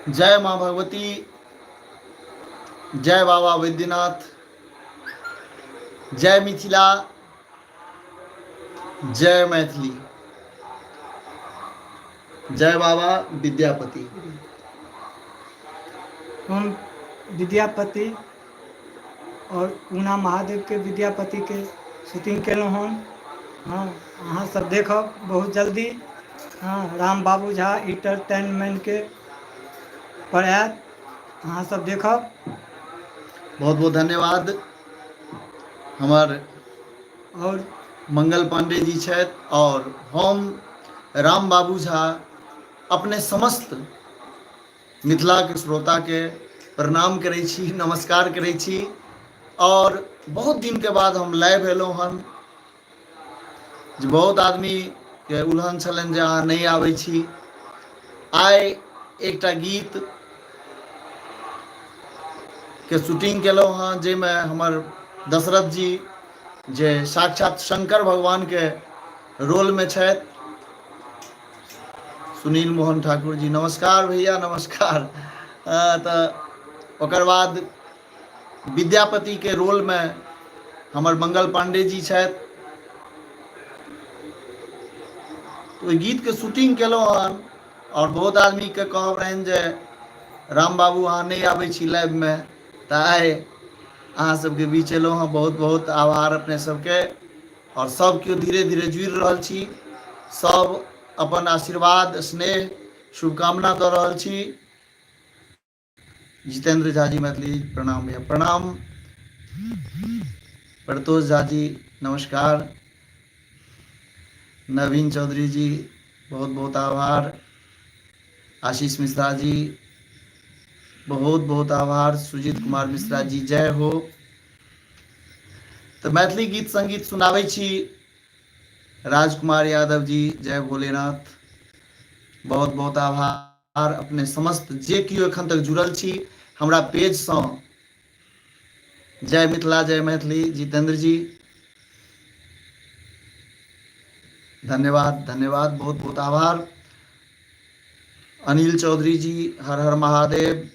जय माँ भगवती, जय बाबा वैद्यनाथ, जय मिथिला, जय मैथिली, जय बाबा विद्यापति। हम विद्यापति और उगना महादेव के विद्यापति के शूटिंग केलहुँ हन। हँ, अहाँ सब देखब बहुत जल्दी। हँ, राम बाबू झा इंटरटेनमेंट के पर आयत, अहाँ सब देखब। बहुत बहुत धन्यवाद। हमर और मंगल पांडे जी छथि और हम राम बाबू झा अपने समस्त मिथिलाके श्रोताके प्रणाम करै छी, नमस्कार करै छी। और बहुत दिनके बाद हम लाइव एलहुँ हन, जे बहुत आदमीके उलहन छलनि जे अहाँ नहि आबै छी। आइ एकटा गीत के शूटिंग केलहुँ हँ, जाहिमे हमर दशरथ जी जे साक्षात शंकर भगवानके रोलमे छथि। सुनील मोहन ठाकुर जी नमस्कार भैया, नमस्कार। तऽ ओकर बाद विद्यापति के रोल में हमर मंगल पांडे जी छथि। ओहि गीत के शूटिंग केलहुँ हन और बहुत आदमी के कहब रहनि जे राम बाबू अहाँ नहि आबै छी लाइव में, तऽ आइ अहाँ सबके बीच एलहुँ हँ। बहुत बहुत आभार अपने सबके। और सब केओ धीरे धीरे जुड़ि रहल छी, सब अपन आशीर्वाद स्नेह शुभकामना दऽ रहल छी। जितेंद्र झा जी मैथिली प्रणाम भैया, प्रणाम। प्रतोष झा जी नमस्कार। नवीन चौधरी जी बहुत बहुत आभार। आशीष मिश्रा जी बहुत बहुत आभार। सुजीत कुमार मिश्रा जी जय हो। तऽ मैथिली गीत संगीत सुनाबै छी। राजकुमार यादव जी जय भोलेनाथ, बहुत बहुत आभार अपने समस्त जे केओ एखन तक जुड़ल छी हमरा पेजसँ। जय मिथिला जय मैथिली। जितेंद्र जी धन्यवाद, धन्यवाद, बहुत बहुत आभार। अनिल चौधरी जी हर हर महादेव।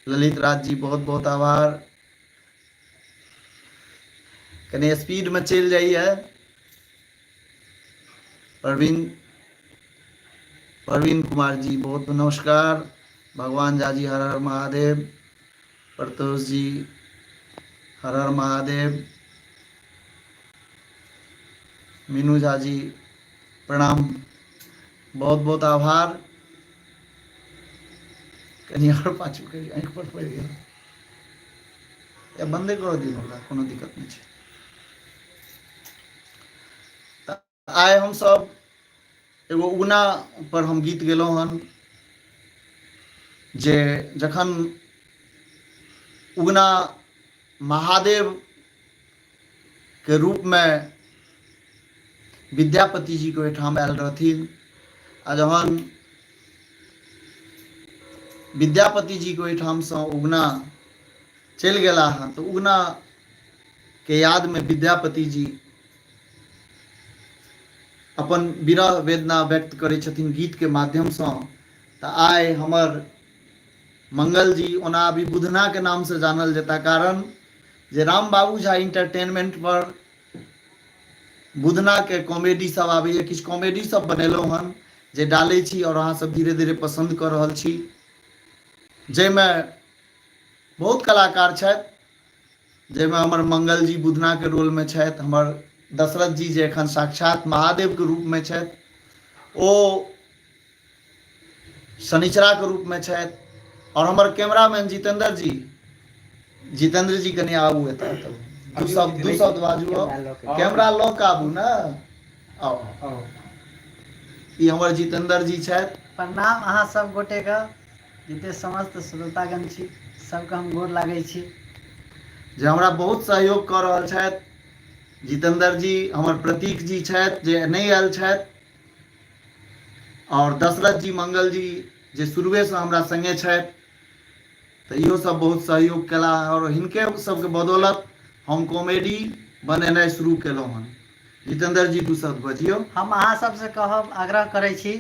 ललित राज जी बहुत बहुत आभार। कनि स्पीड में चलि जाइए। प्रवीण प्रवीण कुमार जी बहुत नमस्कार। भगवान झा जी हर हर महादेव। प्रतोष जी हर हर महादेव। मीनू झा जी प्रणाम, बहुत बहुत आभार। कनि आओर पाछू करी, आँखि पर पड़ि गेल। या बंदे कऽ दियौ, हमरा कोनो दिक्कत नहि छै। आइ हम सब एगो उगना पर हम गीत गेलहुँ हन, जे जखन उगना महादेव के रूप में विद्यापति जी के ओहिठाम आयल रहथिन, आ जहन विद्यापति जी के ओहिठामसँ उगना चलि गेला हँ, तऽ उगना के याद में विद्यापति जी अपन विरह वेदना व्यक्त करै छथिन गीत के माध्यमसँ। तऽ आइ हमर मंगल जी ओना अभी बुधना के नाम से जानल जेता, कारण जे राम बाबू झा इंटरटेनमेंट पर बुधना के कॉमेडी सब आबैए, किछु कॉमेडी सब बनेलहुँ हन जे डालै छी और अहाँ सब धीरे धीरे पसंद कऽ रहल छी, जाहिमे बहुत कलाकार छथि, जाहिमे हमर मंगल जी बुधना के रोल में छथि, हमर दशरथ जी जे एखन साक्षात महादेव के रूप में छथि ओ शनिचरा के रूप में छथि, और हमर कैमरामैन जितेंद्र जी, जितेंद्र जी कनि आबू एतऽ, तऽ दू शब्द बाजू, कैमरा लऽ कऽ आबू ने, आउ। ई हमर जितेंद्र जी छथि। प्रणाम अहाँ सब गोटेके, जते समस्त श्रोतागण छी सबके हम गोर लागै छी, जे हमरा बहुत सहयोग कऽ रहल छथि जितेंद्र जी, हमर प्रतीक जी छथि जे नहि आयल छथि, और दशरथ जी मंगल जी जे शुरुएसँ हमरा संगे छथि, तऽ इहो सब बहुत सहयोग केला और हिनके सबके बदौलत हम कॉमेडी बनेनाइ शुरू केलहुँ हन। जितेंद्र जी दू शब्द बजियौ। हम अहाँ सबसँ कहब आग्रह करै छी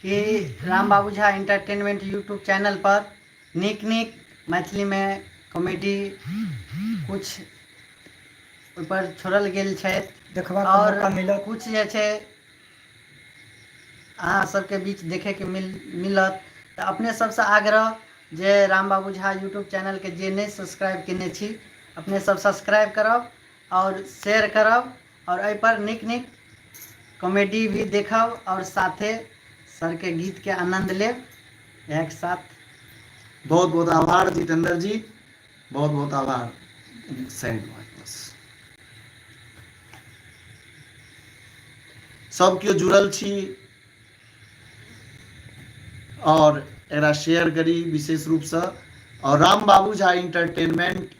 कि राम बाबू झा एंटरटेनमेंट यूट्यूब चैनल पर नीक नीक मैथिलीमे कॉमेडी किछु ओहिपर छोड़ल गेल छथि देखबाक आओर मौका मिलत। किछु जे छै अहाँ सबके बीच देखैके मिलत। तऽ अपने सबसँ आग्रह जे राम बाबू झा यूट्यूब चैनलके जे नहि सब्सक्राइब केने छी अपने सब सब्सक्राइब करब आओर शेयर करब आओर एहिपर नीक नीक कॉमेडी भी देखब आओर साथे सरके गीतके आनन्द लेब। इएहके साथ बहुत बहुत आभार जितेंद्र जी, बहुत बहुत आभार। साइड बस सब केओ जुड़ल छी और एकरा शेयर करी विशेष रूपसँ। और राम बाबू झा इंटरटेनमेंट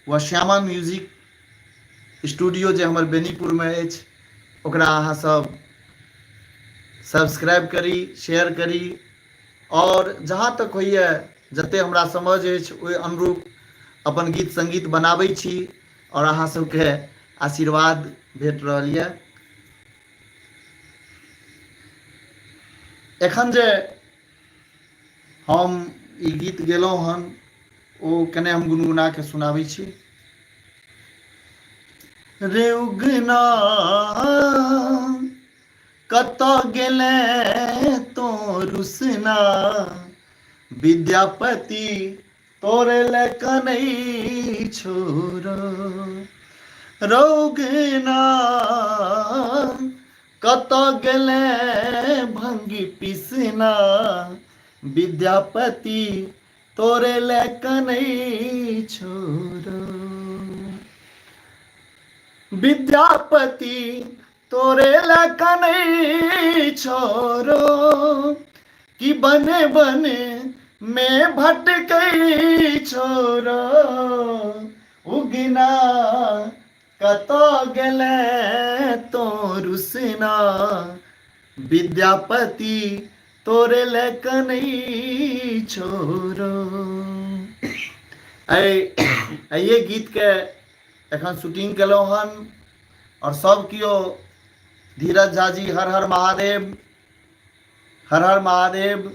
व श्यामा म्यूजिक स्टूडियो जे हमर बेनीपुरमे अछि ओकरा अहाँ सब सब्सक्राइब करी, शेयर करी और जहाँ तक होइए जते हमरा समझ अछि ओहि अनुरूप अपन गीत संगीत बनाबै छी और अहाँ सबके आशीर्वाद भेट रहल यऽ। एखन जे हम ई गीत गेलहुँ हन ओ कने हम गुनगुना के सुनाबै छी। रे उगना कतऽ गेले तो रुसना, विद्यापति तोरे ले कनै छोरो। रौगना कतऽ गेले भंगी पिसना, विद्यापति तोरे ले कनै छोरो। विद्यापति तोरे ले कनै छोरो, कि बने बने में भटकै छोरो। उगना कतऽ गेले तो रुसना, विद्यापति तोरे ले कनै छोरो। एहि गीत के एखन शूटिंग केलहुँ हन और सब केओ धीरज झा जी हर हर महादेव, हर हर महादेव।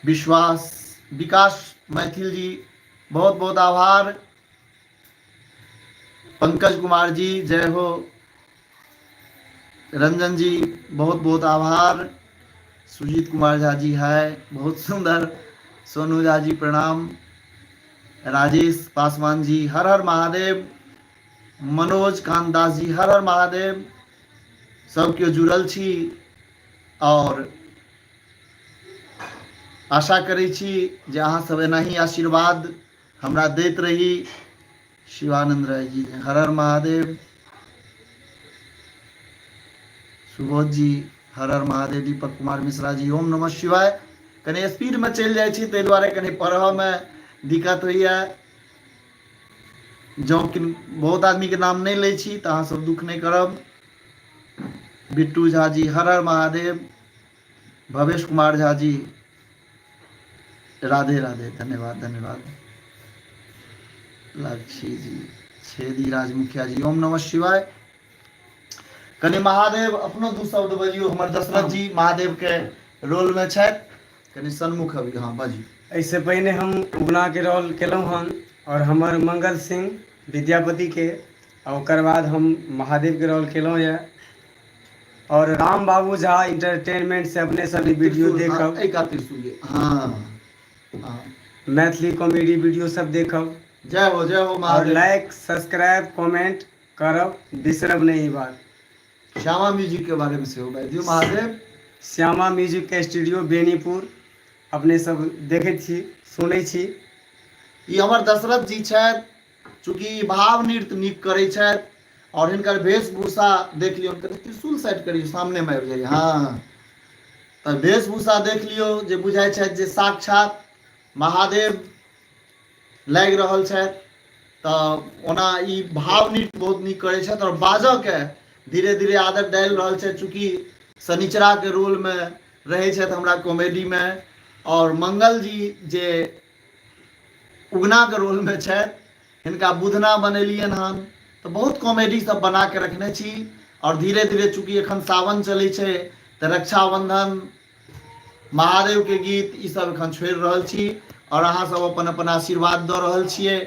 विश्वास विकास मैथिल जी बहुत बहुत आभार। पंकज कुमार जी जय हो। रंजन जी बहुत बहुत आभार। सुजीत कुमार झा जी है बहुत सुंदर। सोनू झा जी प्रणाम। राजेश पासवान जी हर हर महादेव। मनोज कांत दास जी हर हर महादेव। सब केओ जुड़ल छी और आशा करै छी जे अहाँ सब एनाही आशीर्वाद हमरा दैत रही। शिवानंद राय जी हर हर महादेव। सुबोध जी हर हर महादेव। दीपक कुमार मिश्रा जी ओम नमः शिवाय। कनि स्पीड में चलि जाइ छी ताहि दुआरे कनि पढ़ऽ में दिक्कत होइए। जँ कि बहुत आदमी के नाम नहि लै छी तऽ अहाँ सब दुख नहि करब। बिट्टू झा जी हर हर महादेव। भवेश कुमार झा जी राधे राधे, धन्यवाद धन्यवाद। लक्षी जी छेदी राज मुखिया जी ओम नमः शिवाय। कनि महादेव अपनो दू शब्द बजियौ। हमर दशरथ जी महादेव के रोल में छथि, कनि सन्मुख अभी हाँ बाजियौ। एहिसँ पहिने हम उगनाके रोल केलहुँ हन और हमर मंगल सिंह विद्यापतिके, आ ओकर बाद हम महादेवके रोल केलहुँ यऽ। और राम बाबू झा इंटरटेनमेंट से अपने सब वीडियो देखब, एहि कात त्रिशूल, हाँ हाँ, मैथिली कॉमेडी वीडियो सब देखब। जय हो जय हो और महादेव। लाइक सब्सक्राइब कमेंट करब, बिसरब नहीं ई बात। श्यामा म्यूजिक के बारे में सेहो बाजि दियौ महादेव। श्यामा म्यूजिक के स्टूडियो बेनीपुर अपने सब देखै छी सुनै छी। ई हमर दशरथ जी छथि, चूँकि भाव नृत्य नीक करै छथि और हिनकर वेशभूषा देख लियौ। कनि त्रिशूल साइड करियौ, सामने में आबि जाइए। हाँ तऽ वेशभूषा देख लियौ जे बुझाइ छथि जे साक्षात महादेव लागि रहल छथि। तऽ ओना ई भाव नृत्य बहुत नीक करै छथि और बाजऽ के धीरे धीरे आदत डालि रहल छथि। चूँकि शनिचरा के रोल में रहै छथि हमरा कॉमेडी में, और मंगल जी जे उगना के रोल में छथि हिनका बुधना बनेलियनि हन। तऽ बहुत कॉमेडी सब बना के रखने छी। और धीरे धीरे चूँकि एखन सावन चलै छै तऽ रक्षाबंधन महादेव के गीत ई सब एखन छोड़ि रहल छी आओर अहाँ सब अपन अपन आशीर्वाद दऽ रहल छियै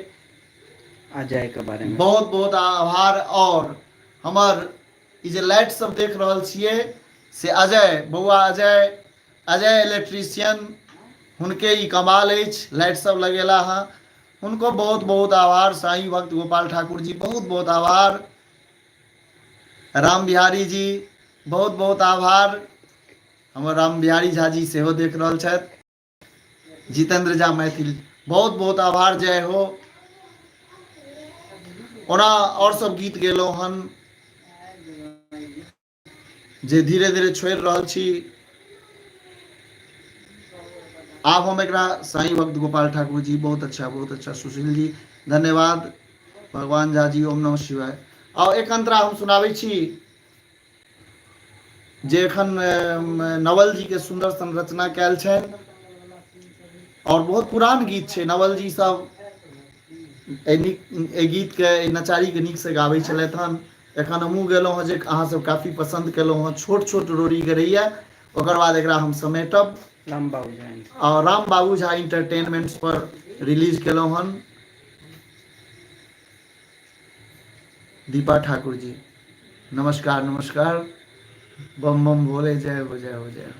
अजय के बारे में बहुत बहुत आभार आओर हमर ई जे लाइट सब देख रहल छियै से अजय बौआ अजय अजय इलेक्ट्रीशियन हुनके ई कमाल अछि लाइट सब लगेला हँ हुनको बहुत बहुत आभार साईं भक्त गोपाल ठाकुर जी बहुत बहुत आभार राम बिहारी जी बहुत बहुत आभार हमर राम बिहारी झा जी सेहो देख रहल छथि जितेंद्र झा मैथिल बहुत बहुत आभार जय हो ओना आओर सब गीत गेलहुँ हन जे धीरे धीरे छोड़ि रहल छी आब हम एकरा साईं भक्त गोपाल ठाकुर जी बहुत अच्छा सुशील जी धन्यवाद भगवान झा जी ओम नमः शिवाय आओर एक अंतरा हम सुनाबै छी जे एखन नवल जी के सुन्दर संरचना कयल छनि आओर बहुत पुरान गीत छै नवल जी सब एहि नीक एहि गीतके एहि नचारीके नीकसँ गाबै छलथि हन एखन हमहूँ गेलहुँ हँ जे अहाँसभ काफी पसन्द केलहुँ हँ छोट छोट रोड़ी गरैया ओकर बाद एकरा हम समेटब राम बाबू झा आओर राम बाबू झा इंटरटेनमेंट्स पर रिलीज केलहुँ हन दीपा ठाकुर जी नमस्कार नमस्कार बम बम भोले जय हो जय हो जय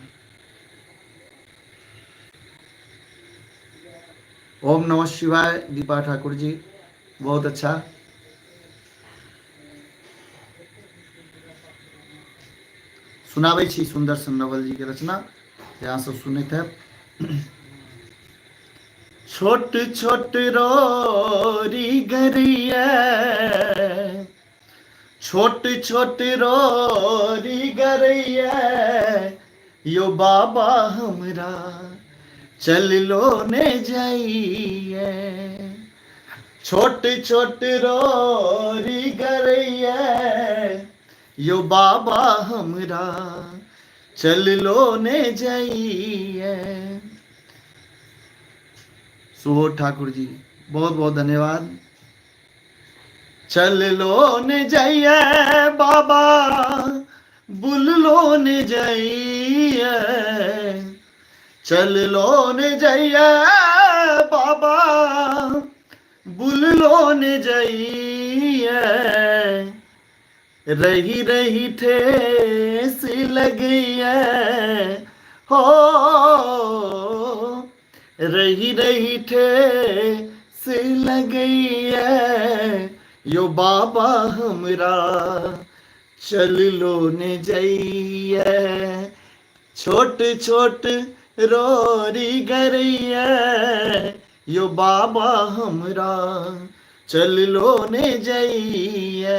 हो ओम नमः शिवाय दीपा ठाकुर जी बहुत अच्छा सुनाबै छी सुन्दर सन नवल जी के रचना जे अहाँ सब सुनैत हैब छोट छोट रोरी गरिया छोट छोट रोरी गरिया यो बाबा हमरा चल लो ने जाइए छोट छोट रोरी गरिया यो बाबा हमरा चल लो ने जाइए सुबोध ठाकुर जी बहुत बहुत धन्यवाद चल लो ने जाइए बाबा बुल लो ने जाइए चल लो ने जाइए बाबा बुल लो ने जाइए रही रही ठेस लगैया हो रही रही ठेस लगैया यो बाबा हमरा चल लो ने जइया छोट छोट रोरी गरैया यो बाबा हमरा चल लो ने जइया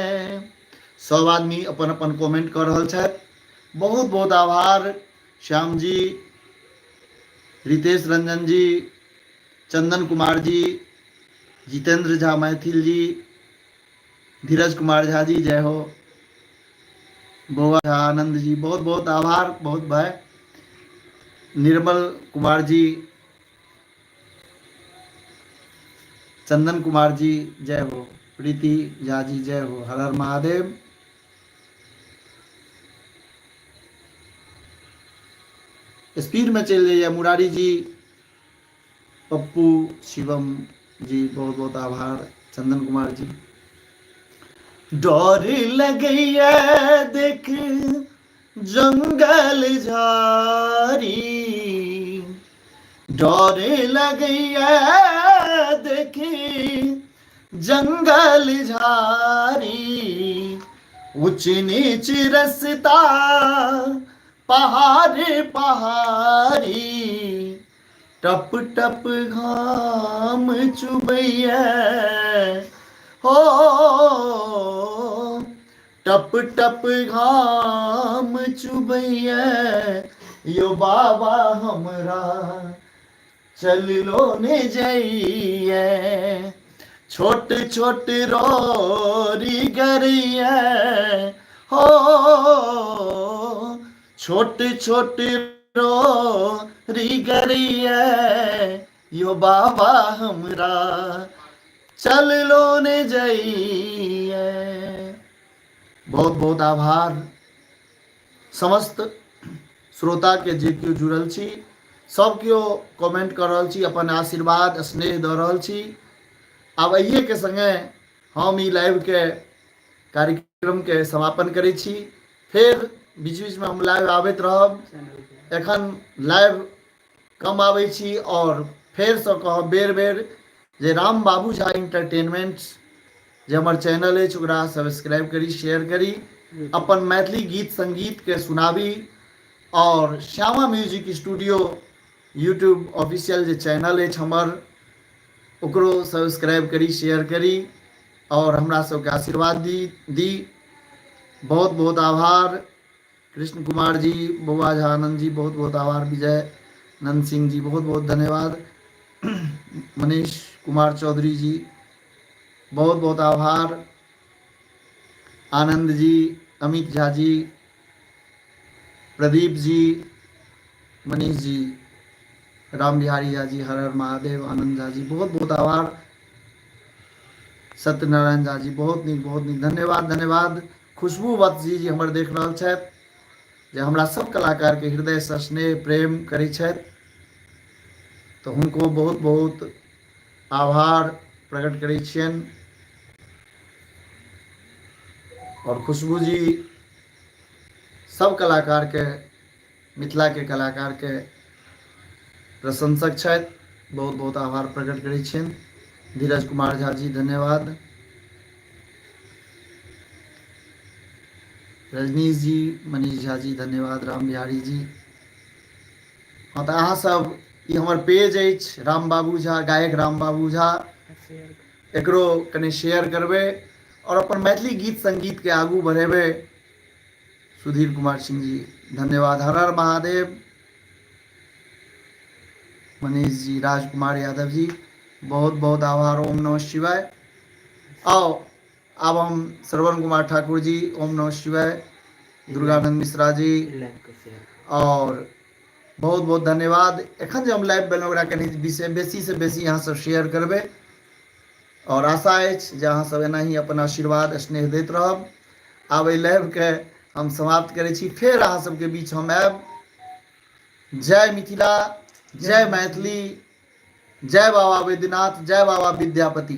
सब आदमी अपन अपन कमेंट कऽ रहल छथि बहुत बहुत आभार श्याम जी रितेश रंजन जी चंदन कुमार जी जितेंद्र झा मैथिल जी धीरज कुमार झा जी जय हो बौआ झा आनंद जी बहुत बहुत आभार बहुत भाई निर्मल कुमार जी चंदन कुमार जी जय हो प्रीति झा जी जय हो हर हर महादेव स्पीड में चलि जाइए मुरारी जी पप्पू शिवम जी बहुत बहुत आभार चंदन कुमार जी डर लगैया देख जंगल झाड़ी डर लगैया देख जंगल झाड़ी ऊंच नीच रस्ता पहाड़ पहाड़ी टप टप घाम चुबैया हो टप टप घाम चुबैया यो बाबा हमरा चल लो ने जइए छोट छोट रोरी गरिए हो छोट छोट रोरी गरिए यो बाबा हमरा चल लो ने जइए बहुत बहुत आभार समस्त श्रोता के जे केओ जुड़ल छी। सब केओ कमेंट कऽ रहल छी, अपन आशीर्वाद स्नेह दऽ रहल छी। आब एहिए के संगे हम ई लाइव के कार्यक्रम के समापन करै छी। फेर बीच बीचमे हम लाइव आबैत रहब। एखन लाइव कम आबै छी आओर फेरसँ कहब बेर बेर जे राम बाबू झा इंटरटेनमेंट जे हमर चैनल अछि ओकरा सब्सक्राइब करी, शेयर करी, अपन मैथिली गीत संगीतके सुनाबी। आओर Shyama music studio YouTube official जे चैनल अछि हमर, ओकरो सब्सक्राइब करी, शेयर करी आओर हमरा सबके आशीर्वाद दी दी। बहुत बहुत आभार। कृष्ण कुमार जी, बौआ झा आनंद जी, बहुत बहुत आभार। विजय नंद सिंह जी, बहुत बहुत धन्यवाद। मनीष कुमार चौधरी जी, बहुत बहुत आभार। आनंद जी, अमित झा जी, प्रदीप जी, मनीष जी, राम बिहारी झा जी, हर हर महादेव, आनंद झा जी, बहुत बहुत आभार। सत्यनारायण झा जी, बहुत नीक, बहुत नीक, धन्यवाद, धन्यवाद। खुशबू वत्स जी, जे हमर देख रहल छथि, जे हमरा सब कलाकार के हृदय से स्नेह प्रेम करै छथि, तऽ हुनको बहुत बहुत आभार प्रकट करै छियनि। और खुशबू जी सब कलाकार के, मिथिला के कलाकार के प्रशंसक छथि, बहुत बहुत आभार प्रकट करै छियनि। धीरज कुमार झा जी, धन्यवाद। रजनीश जी, मनीष झा जी, धन्यवाद। राम बिहारी जी। हँ, तऽ अहाँ सब ई हमर पेज अछि राम बाबू झा गायक राम बाबू झा, एकरो कनि शेयर करबै आओर अपन मैथिली गीत संगीत के आगू बढ़ेबै। सुधीर कुमार सिंह जी, धन्यवाद। हर हर महादेव। मनीष जी, राजकुमार यादव जी, बहुत बहुत आभार। ओम नमः शिवाय। आओ आब हम श्रवण कुमार ठाकुर जी, ओम नमः शिवाय। दुर्गानंद मिश्रा जी, और बहुत बहुत धन्यवाद। एखन जे हम लाइव भेलहुँ ओकरा कनि बेसी से बेसी अहाँ सब शेयर करबै और आशा अछि जे अहाँ सब एनाही अपन आशीर्वाद स्नेह दैत रहब। आब एहि लाइवके हम समाप्त करै छी, फेर अहाँ सबके बीच हम आयब। जय मिथिला, जय मैथिली, जय बाबा वैद्यनाथ, जय बाबा विद्यापति।